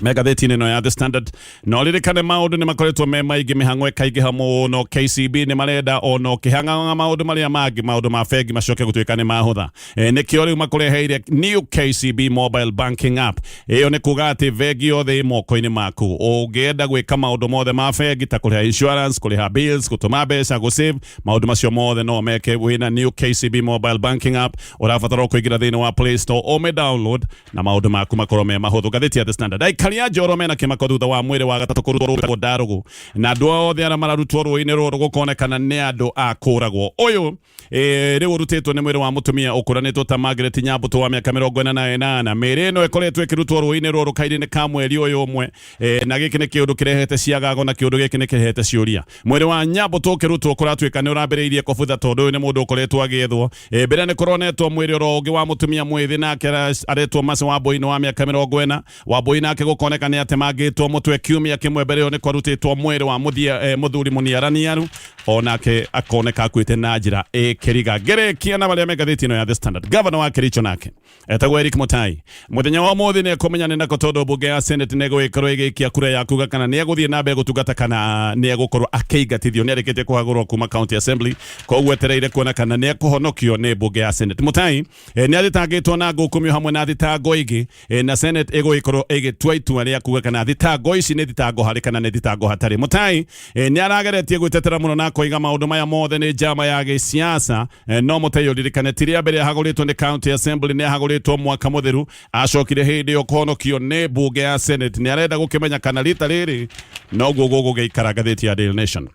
me ngathĩti-inĩ ĩno ya The Standard, no ririkane maũndũ nĩ makoretwo me maingĩ, mĩhang'o ĩkaingĩha mũno. KCB nĩ marenda ona ũkĩhang'aga maũndũ marĩa mangĩ, maũndũ ma bengi macoke gũtuĩka nĩ mahũtha. Nĩkĩo rĩu makũreheire new KCB mobile banking app. Ĩyo nĩ kuga atĩ bengi yothe ĩ moko-inĩ maku. Ũngĩenda gwĩka maũndũ mothe ma bengi ta kũrĩha insurance, kũrĩha bills, gũtũma mbeca, gũsave, maũndũ macio mothe no meke wĩna new KCB mobile banking app. Ũrabatara kũingĩra thĩinĩ wa Play Store, ũme download na maũndũ maku makorwo me mahũthũ. Ngathĩti ya The Standard, aikari a Njoro mena kĩmako thutha wa mwĩrĩ wa gatatũ kũrutwo rũĩ Ndarũgũ, na andũ othe arĩa mararutwo rũĩ-inĩ rũrũ gũkonekana nĩ andũ a kũragwo. Ũyũ rĩu ũrutĩtwo nĩ mwĩrĩ wa mũtumia ũkũranĩtwo ta Margaret Nyambũtũ wa mĩaka 48. Mĩĩrĩ ĩno ĩkoretwo ĩkĩrutwo rũĩ-inĩ rũrũ kairĩ-inĩ ka mweri ũyũ ũmwe, na gĩkĩ nĩ kĩũndũ kĩrehete ciagago na kĩũndũ gĩkĩ nĩ kĩrehete ciũria. Mwĩrĩ wa Nyambũtũ ũkĩrutwo kũratuĩka nĩ ũrambĩrĩirie kũbutha tondũ ũyũ nĩ mũndũ ũkoretwo agĩethwo. Mbere nĩ kũronetwo mwĩrĩ oro ũngĩ wa mũtumia mwĩthĩ, nake aretwo Mercy Wambui wa mĩaka 40. Wambui nake gũkoneka nĩ atemangĩtwo mũtwe. Kiumia kĩmwe mbere ĩyo nĩ kwarutĩtwo mwĩrĩ wa mũthuri mũniaraniaru, onake akoneka akuĩte na njĩra ĩkĩriga. Ngĩrĩkia na marĩa me ngathĩti ĩno ya The Standard, gavana wa Kericho nake etagwo Eric Mutai mũthenya wa ũmũthĩ nĩ ekũmenya nĩ nako, tondũ mbunge ya Senate nĩ ĩgũgĩkorwo ĩgĩikia kura ya kuga kana nĩ egũthiĩ na mbere gũtungata kana nĩ egũkorwo akĩingatithio. Nĩ arĩkĩtie kũhagũrwo kuma County Assembly, koguo etereire kuona kana nĩ ekũhonokio nĩ mbunge ya Senate. Mutai nĩ athitangĩtwo na ngũkũmio hamwe na thitango ingĩ, na Senate ĩgũgĩkorwo ĩgĩtua itua rĩa kuga kana thitango ici nĩ thitango harĩ kana nĩ thitango hatarĩ. Mutai nĩ arageretie gwĩtetera mũno na akoiga maũndũ maya mothe nĩ njama ya gĩsiasa. No Mutai ũririkane ti rĩa mbere ahagũrĩtwo nĩ County Assembly, nĩ ahagũrĩtwo mwaka mũthiru, acokire hĩndĩ ĩyo kũhonokio nĩ mbunge ya Senate. Nĩ arenda gũkĩmenya kana rita rĩrĩ noguo gũgũgĩikara. Ngathĩti ya Daily Nation,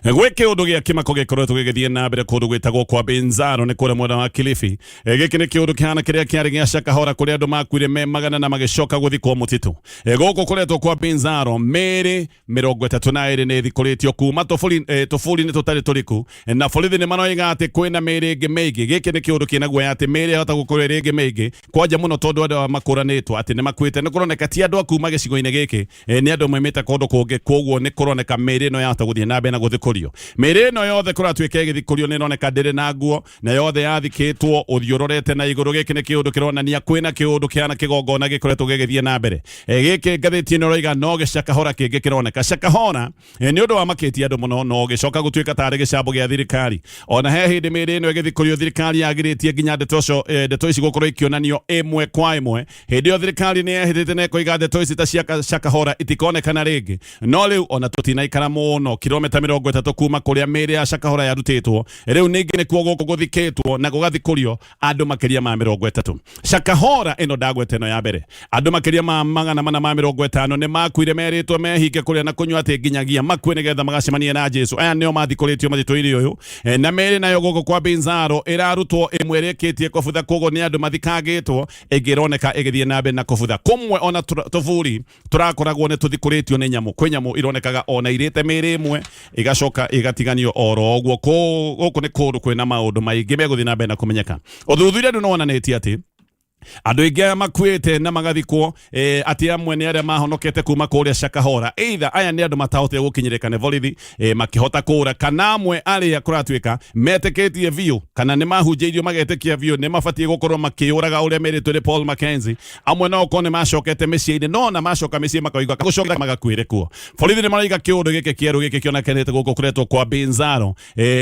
gwĩ kĩũndũ gĩa kĩmako gĩkoretwo gĩgĩthiĩ na mbere kũndũ gwĩtagwo kwa Binzaro, nĩ kũrĩa mwena wa Kilifi. Gĩkĩ nĩ kĩũndũ kĩhana kĩrĩa kĩarĩ gĩa Shakahora, kũrĩa andũ makuire me magana na magĩcoka gũthikwo mũtitũ. Gũkũ kũretwo kwa Binzaro, mĩĩrĩ 32 nĩ ĩthikũrĩtio kuma tũburi-inĩ tũtarĩ tũriku, na borithi nĩ maroiga atĩ kwĩna mĩĩrĩ ĩngĩ mĩingĩ. Gĩkĩ nĩ kĩũndũ kĩna guoya atĩ mĩĩrĩ yahota gũkorwo ĩrĩ ĩngĩ mĩingĩ kwanja mũno, tondũ andũ aya makũranĩtwo atĩ nĩ makuĩte nĩ kũroneka ti andũ a kuma gĩcigo-inĩ gĩkĩ, nĩ andũ maimĩte kũndũ kũngĩ. Koguo nĩ kũroneka mĩĩrĩ ĩno yahota gũthiĩ na mbere na gũthikũrio. Mĩĩrĩ ĩno yothe kũratuĩka ĩgĩthikũrio nĩ ĩroneka ndĩrĩ na nguo, na yothe yathikĩtwo ũthiũ ũrorete na igũrũ. Gĩkĩ nĩ kĩũndũ kĩronania kwĩna kĩũndũ kĩhana kĩgongona gĩkoretwo gĩgĩthiĩ na mbere. Gĩkĩ ngathĩti ĩno ĩroiga no gĩcakahora kĩngĩ kĩroneka. Shakahora nĩ ũndũ wamakĩtie andũ mũno no gĩcoka gũtuĩka tarĩ gĩcambo gĩa thirikari. Ona he hĩndĩ mĩĩrĩ ĩno ĩgĩthikũrio thirikari yagirĩtie nginya ndeto ũcio, ndeto ici gũkorwo ikĩonanio ĩmwe kwa ĩmwe. Hĩndĩ ĩyo thirikari nĩ yehĩtĩte na ĩkoiga ndeto ici ta cia Shakahora itikonekana rĩngĩ, no rĩu ona tũtinaikara mũno, kilomita 30 kuma kũrĩa mĩĩrĩ ya Shakahora yarutĩtwo, rĩu ningĩ nĩkuo gũkũ gũthikĩtwo na gũgathikũrio andũ makĩria ma 30. Shakahora ĩno ndagweta ĩno ya mbere, andũ makĩria ma 450 nĩ makuire merĩtwo mehinge kũrĩa na kũnyua atĩ nginyagia makue nĩgetha magacemanie na Jesu. Aya nĩo mathikũrĩtio matitũ-inĩ ũyũ. Na mĩĩrĩ nayo gũkũ kwa Binzaro ĩrarutwo ĩmwe ĩrĩkĩtie kũbutha, koguo nĩ andũ mathikangĩtwo, ĩngĩ ĩroneka ĩgĩthiĩ na mbere na kũbutha. Kũmwe ona tũburi tũrakoragwo nĩ tũthikũrĩtio nĩ nyamũ, kwĩ nyamũ ironekaga ona irĩte mĩĩrĩ ĩmwe igacoka igatiganio oro ũguo. Gũkũ nĩ kũndũ kwĩna maũndũ maingĩ megũthiĩ na mbere na kũmenyeka. Ũthuthuria ndũ nĩ wonanĩtie atĩ Andũ aingĩ aya makuĩte na magathikwo atĩ amwe nĩ arĩa mahonokete kuma kũrĩa Shakahola. Either aya nĩ andũ matahotire gũkinyĩrĩka nĩ borithi makĩhota kũra, kana amwe arĩa kũratuĩka metĩkĩtie biũ kana nĩ mahunjĩirio magetĩkia biũ nĩ mabatiĩ gũkorwo makĩũraga ũrĩa merĩtwo nĩ Paul Mackenzie. Amwe no gũkorwo nĩ macokete mĩciĩ-inĩ, no ona macoka mĩciĩ makoiga gũcoka magakuĩre kuo. Borithi nĩ maraiga kĩũndũ gĩkĩ kĩerũ gĩkĩ kĩonekanĩte gũkũ kũretwo kwa Binzaro.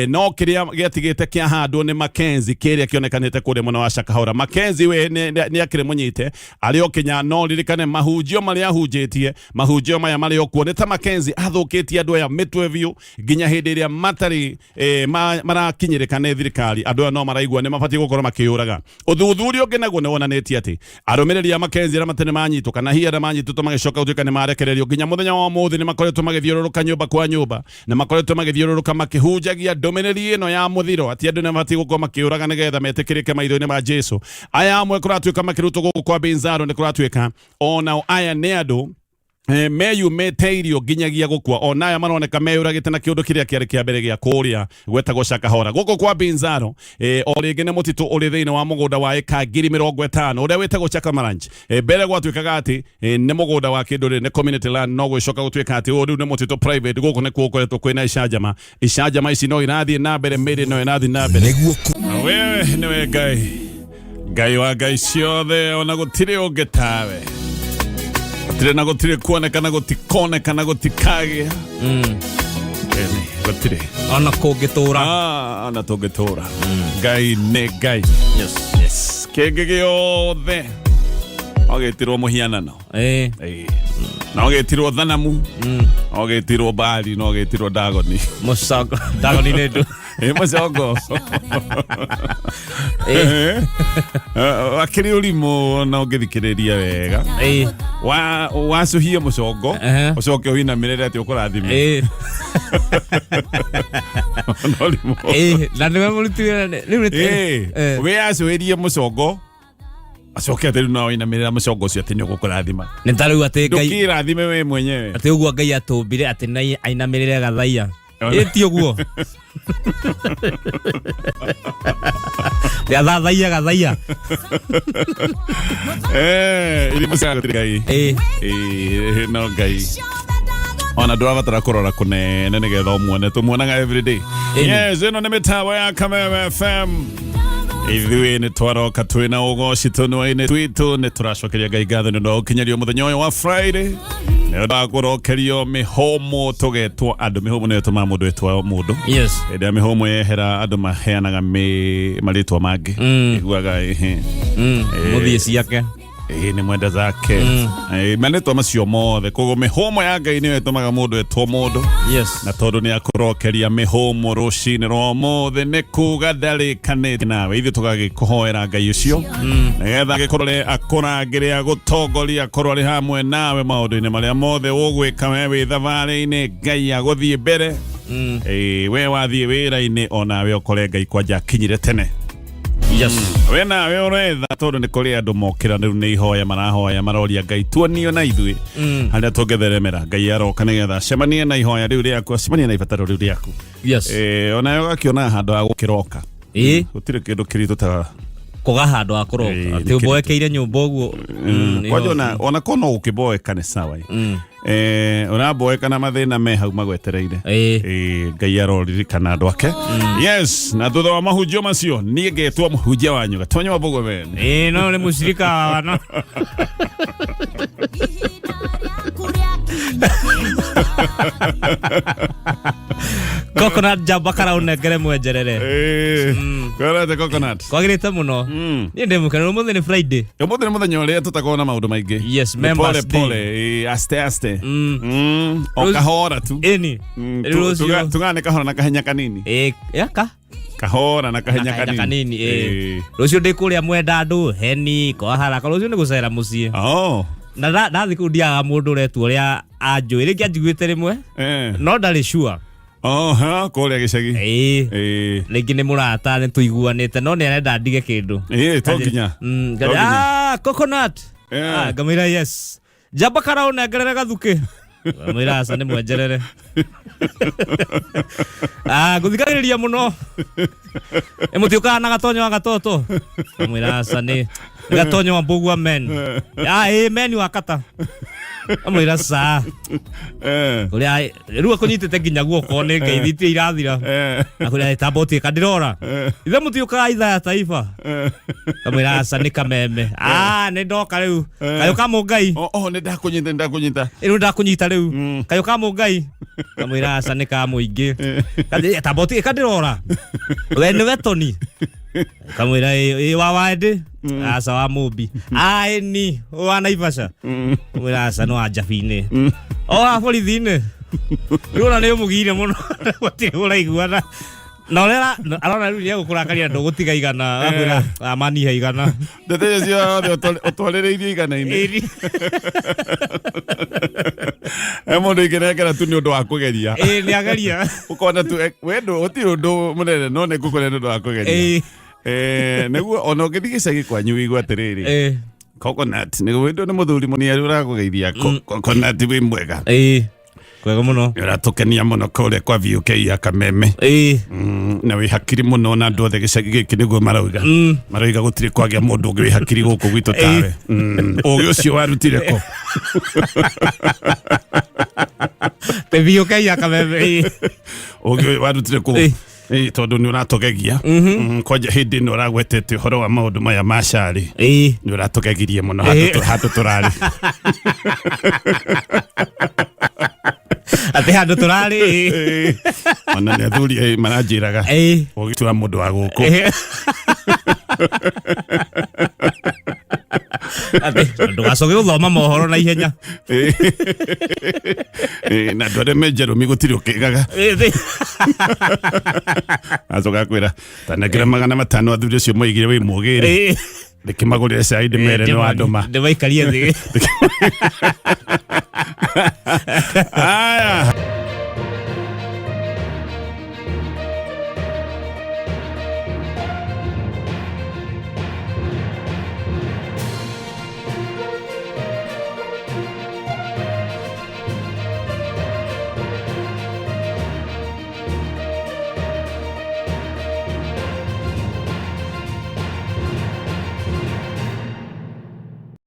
No kĩrĩa gĩatigĩte kĩahandwo nĩ Mackenzie kĩrĩa kĩonekanĩte kũrĩa mwena wa Shakahola. Mackenzie we nĩ akĩrĩ mũnyite arĩ o Kenya, no ririkane mahunjio marĩa ahunjĩtie, mahunjio maya marĩ o kuo. Nĩ ta Mackenzie athũkĩtie andũ aya mĩtwe biũ nginya hĩndĩ ĩrĩa matarĩ marakinyĩrĩka nĩ thirikari. Andũ aya no maraigua nĩ mabatiĩ gũkorwo makĩyũraga. Ũthuthuria ũngĩ naguo nĩ wonanĩtie atĩ arũmĩrĩri a Mackenzie arĩa matarĩ manyitwo kana hihi arĩa manyitĩtwo magĩcoka gũtuĩka nĩ marekererio nginya mũthenya wa ũmũthĩ nĩ makoretwo magĩthiũrũrũka nyũmba kwa nyũmba na makoretwo magĩthiũrũrũka makĩhunjagia ndũmĩrĩri ĩno ya mũthiro atĩ andũ nĩ mabatiĩ gũkorwo makĩũraga nĩgetha metĩkĩrĩke maitho-inĩ ma Jesu. Aya amwe kũratuĩka makĩrutwo gũkũ kwa Binzaro nĩ kũratuĩka onao aya nĩ andũ meyumĩte irio nginyagia gũkua. Ona aya maroneka meyũragĩte na kĩũndũ kĩrĩa kĩarĩ kĩa mbere gĩa kũrĩa gwetagwo Shakahola. Gũkũ kwa Binzaro o rĩngĩ nĩ mũtitũ ũrĩ thĩinĩ wa mũgũnda wa ĩka 50,000 ũrĩa wĩtagwo Chakamaranch. Mbere gwatuĩkaga atĩ nĩ mũgũnda wa kĩndũ rĩ nĩ community land, no gwĩcoka gũtuĩka atĩ ũyũ rĩu nĩ mũtitũ private. Gũkũ nĩkuo gũkoretwo kwĩna icanjama. Icanjama ici no irathiĩ na mbere, mĩrĩ no ĩrathiĩ na mbere. Nĩguo ku Wewe nĩwe Ngai, Ngai wa ngai ciothe, ona gũtirĩ ũngĩ tawe. Gũtirĩ na gũtirĩ kuonekana, gũtikonekana, gũtikagĩa. Ĩni, gũtirĩ ona kũngĩtũra. Ah, ona tũngĩtũra. Ngai nĩ Ngai. Yes. Yes. Kĩngĩ gĩothe no gĩtirwo mũhianano. Ĩĩ. No gĩtirwo thanamu, no gĩtirwo mbari, no gĩtirwo ndagoni. Mũcongo ndagoni nĩ ndũ. Ĩ mũcongo. Akĩrĩ ũrimũ na ũngĩthikĩrĩria wega. Wa wacũhie mũcongo ũcoke ũinamĩrĩre atĩ ũkũrathime. No ũrimũ. Na nĩwe mũruti wĩra rĩu nĩ Wĩ acũhĩrie mũcongo acoke atĩ rĩu no ũinamĩrĩra mũcongo ũcio atĩ nĩ ũgũkũrathima. Nĩ ta rĩu atĩ Ngai Ndũkĩrathime we mwenyewe. Atĩ ũguo Ngai atũmbire atĩ na ainamĩrĩre gathaiya. Ona. Ĩ ti ũguo athathaiya gathaiya. Irimũ cia gũtirĩ Ngai. No Ngai ona ndũrabatara kũrora kũnene nĩgetha ũmuone, tũmuonaga everyday. Ĩni. Yes, ĩno nĩ mĩtambo ya Kameme FM. Ithuĩ nĩ twaroka twĩna ũgoci tũnua-inĩ twitũ. Nĩ tũracokeria Ngai ngatho nĩ ũndũ wa gũkinyerio mũthenya ũyũ wa Friday, nĩ ũndũ wa kũrokerio mĩhũmũ tũgetwo andũ. Mĩhũmũ nĩyo ĩtũmaga mũndũ etwo mũndũ. Hĩndĩ ya mĩhũmũ yehera, andũ maheanaga marĩtwa mangĩ. Iguaga ĩhĩ. Mũthiĩ ciake. Ĩĩ, nĩ mwenda zake. Marĩtwa macio mothe. Koguo mĩhũmũ ya Ngai nĩyo ĩtũmaga mũndũ etwo mũndũ. Na tondũ nĩ akũrokeria mĩhũmũ rũcinĩ rwa ũmũthĩ, nĩ kuga ndarĩkanĩtie nawe. Ithuĩ tũgagĩkũhoera Ngai ũcio nĩgetha agĩkũrore, akũrangĩre, agũtongorie, akorwo arĩ hamwe nawe maũndũ-inĩ marĩa mothe ũgwĩka. We wĩ thabarĩ-inĩ, Ngai agũthiĩ mbere. We wathiĩ wĩra-inĩ, onawe ũkore Ngai kwanja akinyire tene. We nawe ũretha, tondũ nĩ kũrĩ andũ mokĩra rĩu nĩ ihoya marahoya, maroria Ngai tuonio na ithuĩ harĩa tũngĩtheremera. Ngai aroka nĩgetha acemanie na ihoya rĩu rĩaku, acemanie na ibataro rĩu rĩaku. Onawe ũgakĩona handũ ha gũkĩroka. Gũtirĩ kĩndũ kĩritũ ta Kũga handũ ha kũroka. Nĩ Atĩ kĩritũ. ũmboekeire nyũmba ũguo. Kwanja ona ko no ũkĩboeka nĩ sawa. Ũraboeka na mathĩna me hau magwetereire. Ngai aroririkana andũ ake. Yes, na thutha wa mahunjio macio niĩ ngetwo mũhunjia wanyu Gatonyo wa Mbũgwe mene. No nĩ mũcirika wa wana. Coconut jamba karaũnengere mwenjerere. Kwĩrete coconut. Kwagĩrĩte mũno. Niĩ ndĩ mũkenu, ũmũthĩ nĩ Friday. Ũmũthĩ nĩ mũthenya ũrĩa tũtakorwo na maũndũ maingĩ. Yes, Nĩ members pole day. pole, aste aste. O kahora tu. Ĩni. Rĩu rũciũ. Tugane kahora na kahenya kanini. Yaka. Kahora na kahenya Na kahenya kanini. kanini. Rũciũ ndĩ kũrĩa mwenda andũ heni kwa haraka, rũciũ nĩ gũcera mũciĩ. Na ndathiĩ kũu ndiagaga mũndũ ũretwo ũrĩa anjũĩ, rĩngĩ anjiguĩte rĩmwe no ndarĩ sure. Oh, ha, kũrĩa gĩcagi. Rĩngĩ nĩ mũrata, nĩ tũiguanĩte, no nĩ arenda ndige kĩndũ. To nginya. To nginya. Coconut. Ngamwĩra yes, njamba karaũnengerere gathukĩ. Mwĩra aca nĩ mwenjerere. Ah, ngũthikagĩrĩria mũno. Ĩ mũtiũkaga na gatonyo wa gatoto. Mwĩra aca nĩ nĩ gatonyo wa mbũgua men. Ah, ĩ men wa kata. Amwĩra ca. Ũrĩa rĩu akũnyitĩte nginya guoko nĩ ngeithitie irathira. Akwĩra tamba ũtuĩka ndĩrora. Ithe mũtiũkaga ithaa ya taifa. Kamwĩra aca nĩ kameme. Ah, nĩ ndoka rĩu. Kayũ ka mũngai. Oh, oh, nĩ ndakũnyita nĩ ndakũnyita. Rĩu ndakũnyita rĩu. Kayũ ka mũngai. Kamwĩra aca nĩ ka mũingĩ. Tamba ũtuĩka ndĩrora. We nĩwe Tony. Kamwĩra ĩ wa waendĩ. Aca wa mũmbi. Ah, ĩni wa Naivasha. Kamwĩra aca nĩ wa Njabi-inĩ. O wa borithi-inĩ. Rĩu ona nĩ ũmũgire mũno. Gũtirĩ ũraiguana. Na ũrĩa arona rĩu nĩegũkũrakaria ndũgũtiga igana. Akwĩra amanihe igana. Ndeto icio ciothe ũtwarĩrĩirie igana-inĩ. Ĩni. He mũndũ ingĩnengera tu nĩ ũndũ wa kũgeria. Ĩĩ nĩ ageria. Ũkona tu we ndũ gũtirĩ ũndũ mũnene no nĩ ngũkũrĩa nĩ ũndũ wa kũgeria. Ĩĩ. Nĩguo ona ũngĩthiĩ gĩcagi kwanyu wĩigue atĩrĩrĩ. Ĩĩ. Coconut nĩ wĩndũ nĩ mũthuri mũniaru ũrakũgeithia. Coconut wĩ mwega. Ĩĩ. Kwega mũno. Nĩ ũratũkenia mũno kũrĩa kwa VUK ya Kameme. Ĩĩ. Na wĩ hakiri mũno na andũ othe gĩcagi gĩkĩ nĩguo marauga. Marauga gũtirĩ kwagĩa mũndũ ũngĩ wĩ hakiri gũkũ gwitũ tawe. Ũgĩ ũcio warutire kũ? Te VUK ya Kameme. Ĩĩ. Ũgĩ ũyũ warutire kũ? Ĩĩ. Ĩĩ, tondũ nĩ ũratũgegia. Kwanja hĩndĩ ĩno ũragwetete ũhoro wa maũndũ maya ma cari. Ĩĩ. Nĩ ũratũgegirie mũno handũ handũ tũrarĩ. Atĩ handũ tũrarĩ. Ĩĩ. Ĩĩ. Ona nĩ athuri maranjĩraga. Ĩĩ. Ũgĩ ti wa mũndũ wa gũkũ. Ĩĩ. Atĩ ndũgacoke gũthoma mohoro na ihenya. Ĩĩ, na andũ arĩa me njerũmi gũtirĩ ũkĩgaga. Ĩĩ, thĩ. Acoka akwĩra tanengera 500 athuri acio moigire wĩ mũgĩrĩ. Ĩĩ. Ndĩkĩmagũrĩre cai ndĩmere nĩ wandũma. Ndĩmaikarie thĩ. Aya.